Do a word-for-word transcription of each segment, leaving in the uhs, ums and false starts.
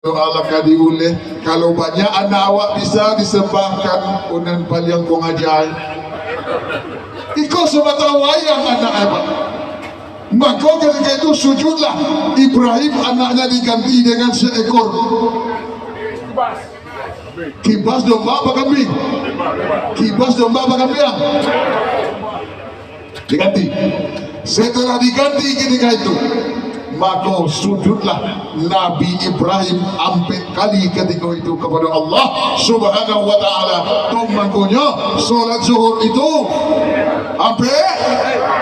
Doa lah ka diuleh. Kalau banyak anak awak bisa disembahkan, unan paliang pangaja. Iko sabatang wayang anak awak. Mako ketika itu sujudlah Ibrahim, anaknya diganti dengan seekor kibas domba apa kambing? Kibas domba apa kambing? Diganti. Setelah diganti ketika itu, mako sujudlah Nabi Ibrahim ampek kali ketika itu kepada Allah Subhanahu wa Ta'ala. Tu mangkonyo, solat zuhur itu ampek.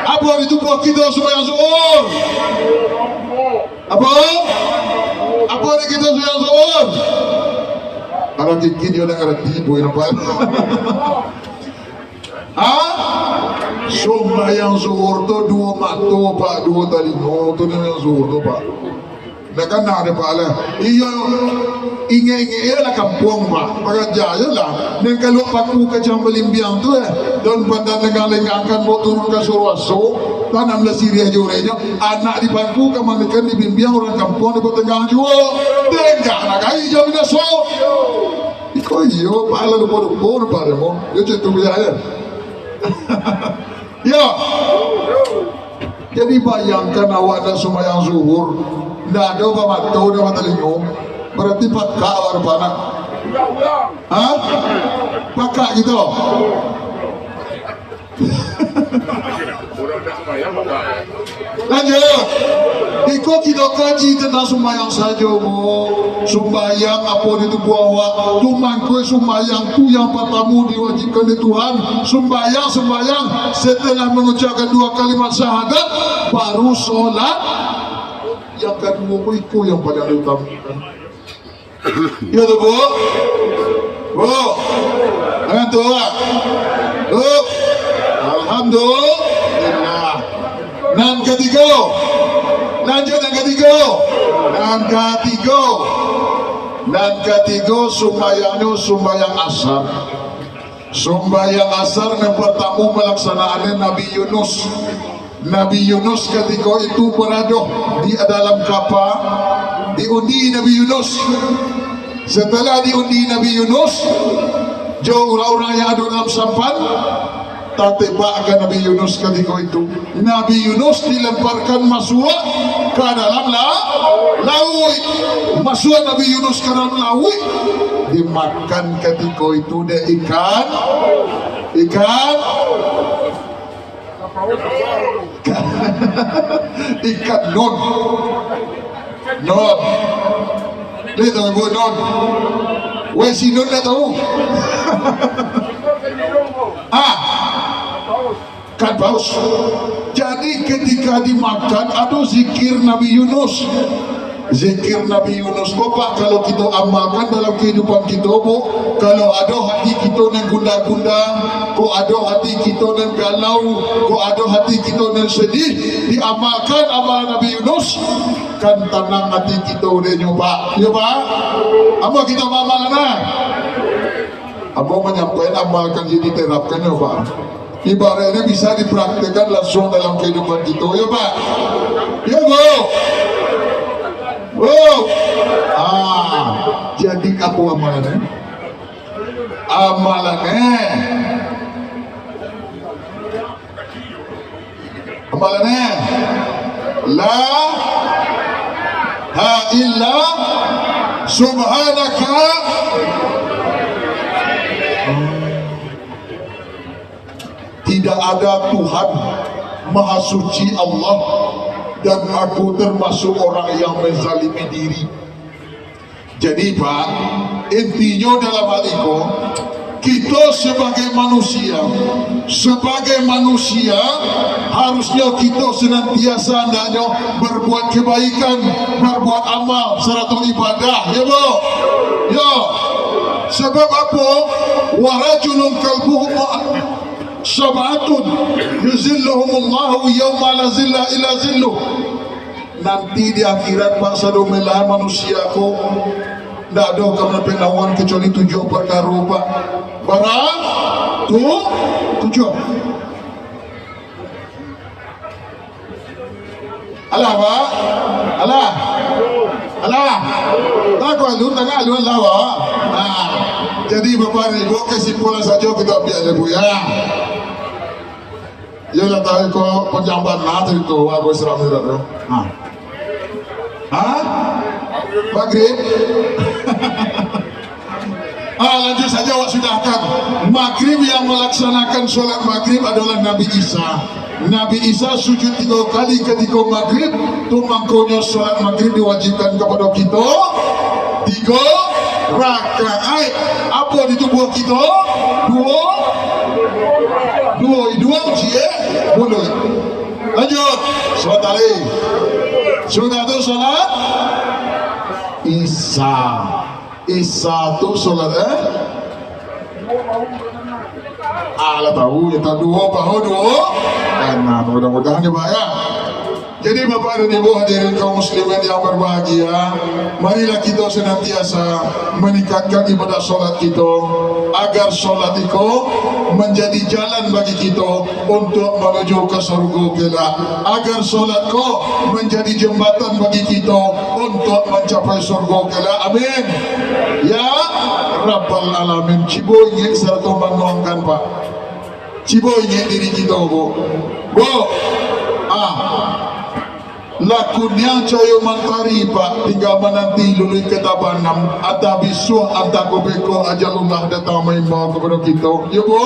Apa itu buah kita sumbayang zuhur? Apa? Apa ni kita sumbayang zuhur? Kalau kiki dia nak ngerti, boleh nampak. Ha? Sumbayang zuhur tu duo mato, Pak, duo talingo tu sumbayang zuhur tu, Pak. Ndak kana dek Pak lah. Iyo, ingek-ingek iyo lah kampuang, Pak. Baraja iyo lah. Nan kalau paku kacang balimbiang tu, eh, daun pandan lenggang-lenggang kan bawa turun ka Suruaso, tanam lah siriah jo urehnyo. Anak di pangku ka mandikan dibimbiang urang kampuang di batengah juo. Tengah nak gai jam binaso. Iko iyo, Pak, lah lupo-lupo, Pak, demo. Yo, cek tu biar, yo. Yo. Jadi, bayangkan awak nak sumbayang zuhur, ndak ado bamato, ndak batalingo, berarti pakak awak depan nak. Ha? Pakak gitu. Lanjut. Iko kito kaji tentang sumbayang sajo, Bu. Sumbayang apo di tubuah awak? Tu mangko sumbayang tu yang partamo diwajibkan dek Tuhan. Sumbayang, sumbayang. Setelah mangucapkan dua kalimat syahadat, baru solat. Yang kaduo ko iko yang paling diutamakan. Iyo tu, Bu. Bu. Tangan tu, Bu. Bu. Alhamdulillah. Nan katigo. Lanjut nan katigo. Nan katigo. Nan katigo sumbayangnyo sumbayang asar. Sumbayang asar nan partamo malaksanaannyo Nabi Yunus. Nabi Yunus katiko itu barado di dalam kapa, diundi Nabi Yunus. Setelah diundi Nabi Yunus, jo urang-urang yang ado dalam sampan, tatebak ka Nabi Yunus katiko itu. Nabi Yunus dilemparkan masuak ka dalam la-, lauik. Masuak Nabi Yunus ka dalam lauik, dimakan katiko itu dek ikan. Ikan. Ikan nun. Nun. Dia tahu ibu nun. Weh, si nun dah tahu. Ah. Kan paus. Jadi, ketika dimakan, ado zikir Nabi Yunus. Zikir Nabi Yunus ko, Pak, kalau kito amalkan dalam kehidupan kito, Bu, kalau ado hati kito nan gundah-gundah, ko ado hati kito nan galau, ko ado hati kito nan sedih, diamalkan amalan Nabi Yunus, kan tanang hati kito dek nyo, Pak. Yo, Pak? Apo kito amalkan, nah? Ambo manyampaikan amalkan jadi diterapkan, yo, Pak. Ibaratnyo bisa dipraktekkan langsung dalam kehidupan kito, yo, Pak? Yo, Bu? Bu? Ah, jadi apo amalannyo? Amalannyo. Amalannyo, la ha illa subhanaka. Tidak ada Tuhan maha suci Allah, dan aku termasuk orang yang menzalimi diri. Jadi, Pak, intinyo dalam hal iko, kito sebagai manusia, sebagai manusia, harusnyo kito senantiasa hendaknyo berbuat kebaikan, berbuat amal, sarato ibadah, yo, Bu? Yo. Sebab apo? Warajulun kalbuhu ma-, sab'atun yuzilluhumullahu yauma la zilla illa zilluh. Nanti di akhirat, Pak, sadonyo belahan manusia ko, ndak ado ka manampek naungan kecuali tujuah parkaro, Pak. Bara? Tu? Tujuah. Alah, Pak. Alah. Alah. Tak Alun, tangah alun lah, Pak. Nah, jadi, Bapak Ibu, kesimpulan sajo kito ambiak dulu, ya. Yo lah, tahu ko panjang bana carito, aku Islam tidak tahu. Nah. Hah? Magrib? Ah, lanjut saja, awak sudahkan. Magrib, yang melaksanakan sholat magrib adalah Nabi Isa. Nabi Isa sujud tigo kali katiko magrib, tu mangkonyo sholat magrib diwajibkan kapado kito tigo rakaat. Apo di tubuah kito? Duo, duo iduang, ciek muluik. Lanjut, sholat tali. Sudah tu sholat Isya. Isya tu sholat, eh? Alah, tahu, ya, tahu duo, paho duo. Kanan, mudah-mudahan dibayar. Jadi, Bapak dan Ibu hadirin kaum muslimin yang berbahagia, marilah kita senantiasa meningkatkan ibadah sholat kita, agar sholat itu menjadi jalan bagi kita untuk menuju ke surga kelak, agar sholat ko menjadi jembatan bagi kita untuk mencapai surga kelak. Amin. Ya Rabbal Alamin. Cubo ingek sarato manuangkan, Pak. Cubo ingek diri kita, Bu. Bu. Ah. Lah kuniang cahayo mantari, Pak. Tingga mananti luluih ka tabanam. Antah bisuak, antah ko beko, ajalullah datang maimbau kapado kita. Ya, Bu.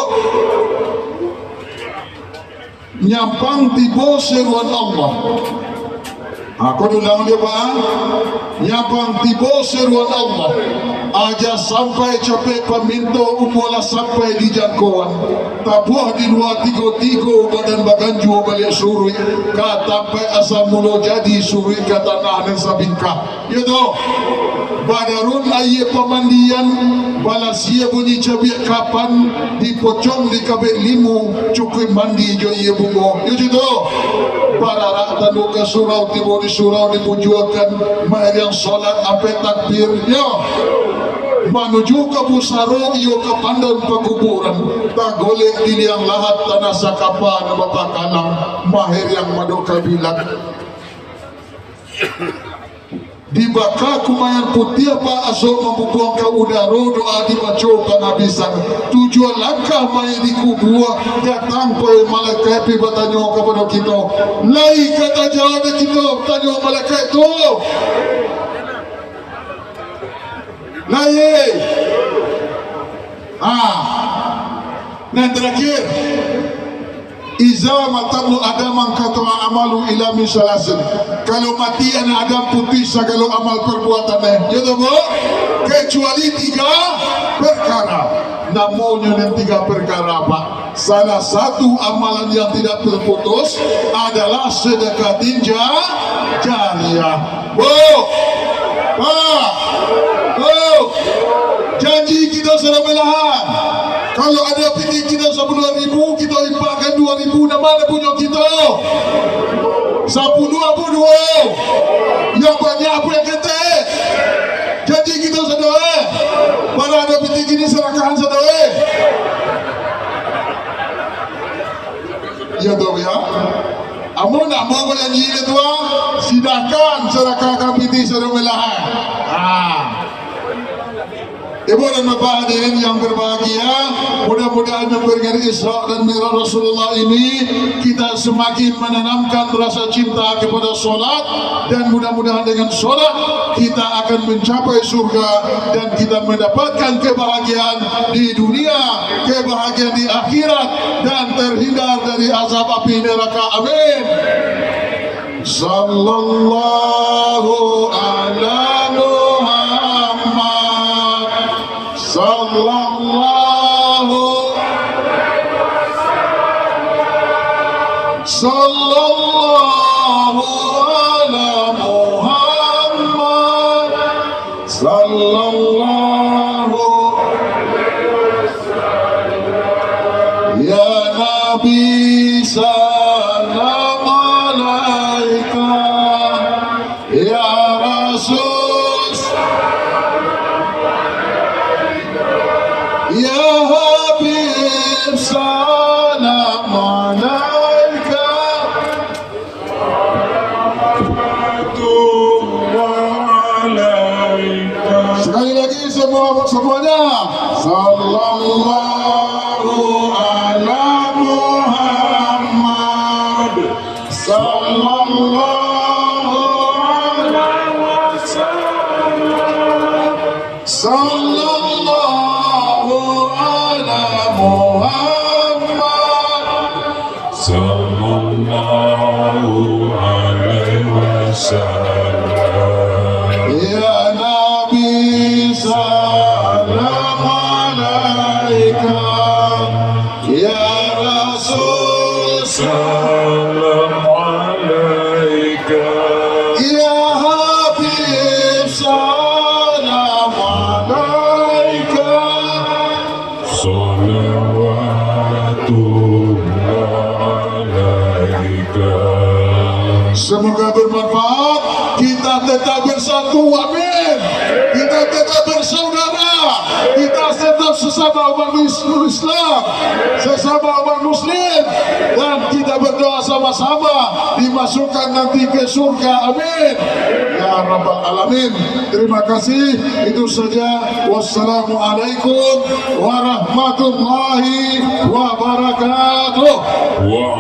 Nyampang tibo seruan Allah. Ha, ko diulang dia, Pak, ah. Nyampang tibo seruan Allah. Aja sampai capek paminto, umua lah sampai di jangkoan. Tabuah di lua tigo-tigo, badan baganjua baliak suruik ka tampaik asal mulo jadi, suruik ka tanah nan sabingkah. Iyo tu, badarun aia pamandian, balasia bunyi cabiak kapan, dipocong di kabek limu, cukuik mandi jo aia bungo. Iyo tu, bararak tanduk ka surau, tibo di surau dipujuakan, mairiang solat ampek takbir, yo, manuju ka pusaro, iyo ka pandan pakuburan, tagolek di liang lahat tanah sakapa nan bapakalang, mairiang madok kabilat. Dibaka kumayan putiah, Pak, asok mambubuang ka udaro, doa dibaco pangabisan. Tujuan langkah mayik di kubua, datang pai malaikat pai batanyo kapado kito, lai ka tajawab dek kito tanyo malaikat tu? Lai. Ha. Nan terakhir, iza mata ibnu Adam inqata'a amaluhu illa min salasin. Kalau mati anak Adam, putuih sagalo amal perbuatan, eh. Yo tu, Bu? Kecuali tiga perkara. Namonyo nan tiga perkara, Pak? Salah satu amalan yang tidak terputus adalah sedekah tinja-, jariah. Bu, Pak, Bu, janji kito sudah belahan. Kalau ado pitih kito sapuluah ribu, kito infakkan duo ribu, nan ma punyo kito? Sapuluah apo duo? Yang banyak apo yang ketek? Janji kito sudah, eh? Bara ado pitih kini, sadakahan sudah, eh? Iyo tu, yo. Amun nak mau bajanji ka tuan, silakan sadakahkan pitih sadomelah. Ah. Ibu dan Bapak hadirin yang berbahagia, mudah-mudahan memperingati Isra dan Mi'raj Rasulullah ini, kita semakin menanamkan rasa cinta kepada salat, dan mudah-mudahan dengan salat kita akan mencapai surga dan kita mendapatkan kebahagiaan di dunia, kebahagiaan di akhirat, dan terhindar dari azab api neraka. Amin. Sallallahu ala Muhammad. Sallallahu, sallallahu ala Muhammad. Sallallahu, ya Nabi, salam alaika. Ya Rasul, ya Habib, salam alaika. Wa Sekali lagi semua, semuanya. Sallallahu ala Muhammad. Sallallahu ala wasallam. Sallallahu ala Muhammad. Sallallahu alaihi wasallam. Ya Nabi, salam alaika. Ya Rasul, salam alaika. Ya Habib, salam alaika. Salawatullah alaika. Semoga bermanfaat. Kita tetap bersatu. Amin. Kita tetap bersaudara. Kita tetap sesama umat Is-, Islam, sesama umat Muslim, dan kita berdoa sama-sama dimasukkan nanti ke surga. Amin. Ya Rabbal Alamin. Terima kasih. Itu saja. Wassalamualaikum warahmatullahi wabarakatuh. Wa-